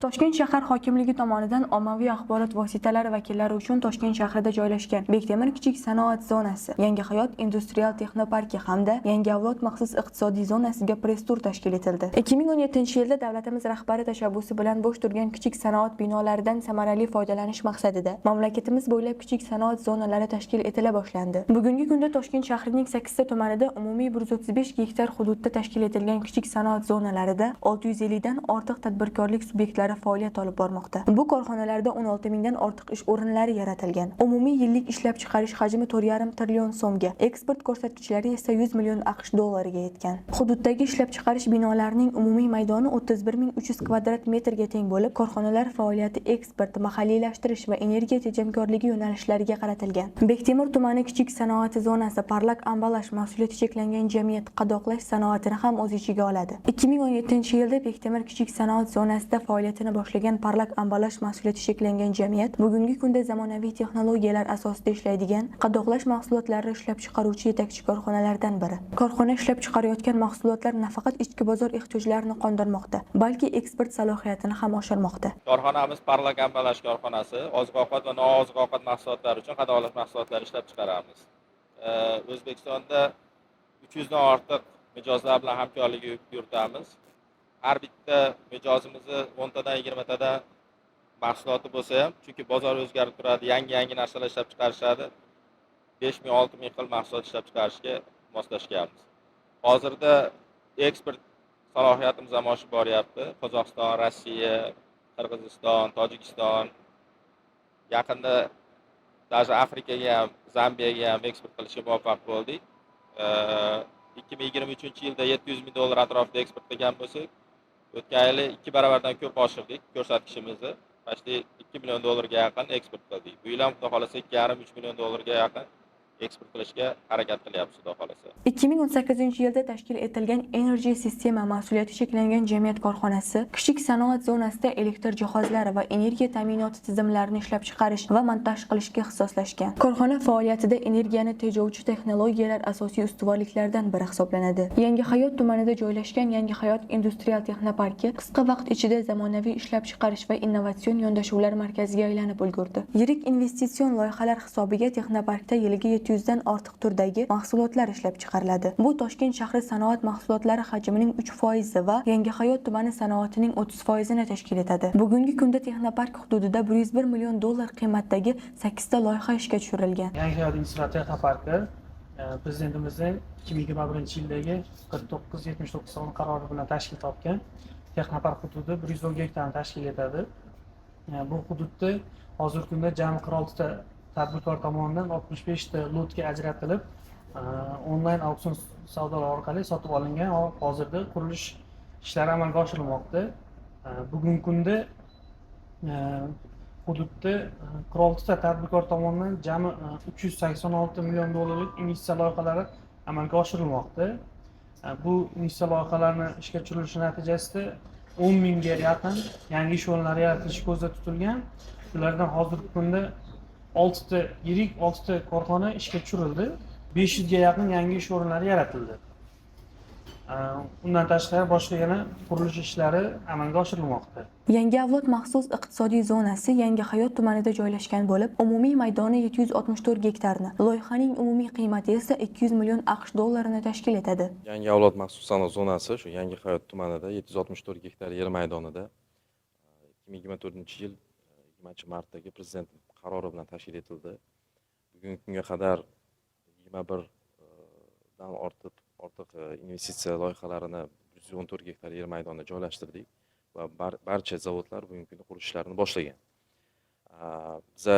Toshkent shahar hokimligi tomonidan ommaviy axborot vositalari vakillari uchun Toshkent shahrida joylashgan Bektemir kichik sanoat zonasi, Yangi hayot industrial texnoparki hamda Yangi avlod maxsus iqtisodiy zonasiga press tur tashkil etildi. 2017-yilda davlatimiz rahbari tashabbusi bilan bo'sh turgan kichik sanoat binolaridan samarali foydalanish maqsadida mamlakatimiz bo'ylab kichik sanoat zonalari tashkil etila boshlandi. Bugungi kunda Toshkent shahrining 8 ta tumanida umumiy 135 gektar hududda tashkil etilgan kichik sanoat zonalarida 650 dan ortiq tadbirkorlik subyektlari faoliyat olib bormoqda. Bu korxonalarda 16 mingdan ortiq ish o'rinlari yaratilgan. Umumiy yillik ishlab chiqarish hajmi 4,5 trillion so'mga, eksport ko'rsatkichlari esa 100 million AQSh dollariga yetgan. Hududdagi ishlab chiqarish binolarining umumiy maydoni 31 300 kvadrat metrga teng bo'lib, korxonalar faoliyati eksport, mahalliylashtirish va energiya tejamkorligi yo'nalishlariga qaratilgan. Bektemir tumani kichik sanoat zonasi Parlak Ambalaj mas'uliyati cheklangan jamiyat qadoqlash sanoatini ham o'z ichiga oladi. 2017-yilda Bektemir kichik sanoat zonasida faoliyatini boshlagan Parlak Ambalaj mas'uliyati cheklangan jamiyat bugungi kunda zamonaviy texnologiyalar asosida ishlaydigan qadoqlash mahsulotlari ishlab chiqaruvchi yetakchi korxonalardan biri. Korxona ishlab chiqarayotgan mahsulotlar nafaqat ichki bozor ehtiyojlarini qondirmoqda, balki eksport salohiyatini ham oshirmoqda. Korxonamiz Parlak Ambalaj korxonasi, oziq ovqat va nooziq ovqat mahsulotlari uchun qadoqlash mahsulotlari ishlab chiqaramiz. O'zbekistonda 300 dan ortiq mijozlar bilan hamkorlik yuritamiz. Har bitta mijozimizni 10 tadan, 20 tadan mahsuloti bo'lsa ham, chunki bozor o'zgarib turadi, yangi yangi narsalar ishlab chiqarishadi, 5000, 6000 xil mahsulot ishlab chiqarishga moslashganmiz. Hozirda eksport salohiyatimiz ham oshib boryapti. Qozog'iston, Rossiya, Qirg'iziston, Tojikiston, yaqinda даже Afrikaga ham, Zambiyaga ham eksport qilishga muvaffaq bo'ldik. 2023-yilda 700 ming dollar atrofida eksport qilgan bo'lsak, o'tgan yili ikki baravardan ko'p oshirdik ko'rsatkichimizni, почти 2 million dollarga yaqin eksport qildik. Bu yil ham, xudo xohlasa, 2,5, 3 million dollarga yaqin eksport qilishga harakat qilyapmiz, xudo xohlasa. 2018-yilda tashkil etilgan Energy Sistema mas'uliyati cheklangan jamiyat korxonasi kichik sanoat zonasida elektr jihozlari va energiya ta'minoti tizimlarini ishlab chiqarish va montaj qilishga ixtisoslashgan. Korxona faoliyatida energiyani tejovchi texnologiyalar asosiy ustuvorliklardan biri hisoblanadi. Yangi hayot tumanida joylashgan Yangi hayot industrial texnoparki qisqa vaqt ichida zamonaviy ishlab chiqarish va innovatsion yondashuvlar markaziga aylanib ulgurdi. Yirik investitsion loyihalar hisobiga texnoparkda yiliga 700 dan ortiq turdagi mahsulotlar ishlab chiqariladi. Bu Toshkent shahri sanoat mahsulotlari hajmining 3 foizi va Yangi hayot tumani sanoatining 30 foizini tashkil etadi. Bugungi kunda texnopark hududida 101 million dollar qiymatdagi 8 ta loyiha ishga tushirilgan. Yangi hayot industrial texnoparki Prezidentimizning 2021-yildagi 4979 sonli qarori bilan tashkil topgan. Texnopark hududi 110 gektarni tashkil etadi. Bu hududda hozirgi kunda jami 46 ta tadbirkor tomonidan 65 ta lotga ajratilib, onlayn auksion savdolar orqali sotib olingan va hozirda qurilish ishlari amalga oshirilmoqda. Bugungi kunda hududda 46 ta tadbirkor tomonidan jami 386 million dollarlik investitsiya loyihalari amalga oshirilmoqda. Bu investitsiya loyihalarini ishga tushirilishi natijasida 10 mingga yaqin yangi ish o'rinlari yaratilishi ko'zda tutilgan. Shulardan hozirgi kunda oltita yirik, oltita korxona ishga tushirildi, 500 ga yaqin yangi ish o'rinlari yaratildi. Undan tashqari, boshqa yana qurilish ishlari amalga oshirilmoqda. Yangi avlod maxsus iqtisodiy zonasi Yangi hayot tumanida joylashgan bo'lib, umumiy maydoni 764 gektarni, loyihaning umumiy qiymati esa 200 million AQSh dollarini tashkil etadi. Yangi avlod maxsus sanoat zonasi shu Yangi hayot tumanida 764 gektar yer maydonida 2024-yil 20-martdagi Prezident qarori bilan tashkil etildi. Bugungi kunga qadar 21 dan ortiq investitsiya loyihalarini 114 gektar yer maydonida joylashtirdik va barcha zavodlar bugungi kunda qurilish ishlarini boshlagan. Biza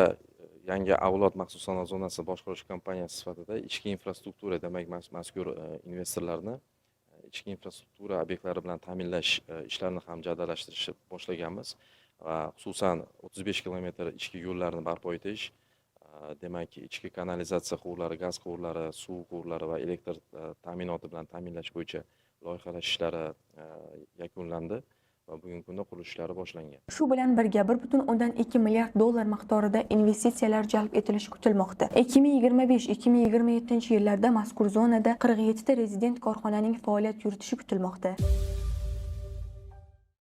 Yangi avlod maxsus sanoat zonasi boshqaruvchi kompaniyasi sifatida ichki infrastruktura, demak, mazkur investorlarni ichki infrastruktura obyektlari bilan ta'minlash ishlarini ham jadallashtirishni boshlaganmiz va xususan, 35 kilometr ichki yo'llarni barpo etish, demak, ichki kanalizatsiya quvurlari, gaz quvurlari, suv quvurlari va elektr ta'minoti bilan ta'minlash bo'yicha loyihalash ishlari yakunlandi va bugungi kunda qurilish ishlari boshlangan. Shu bilan birga 1,2 milliard dollar miqdorida investitsiyalar jalb etilishi kutilmoqda. 2025-2027 yillarda mazkur zonada 47 ta rezident korxonaning faoliyat yuritishi kutilmoqda.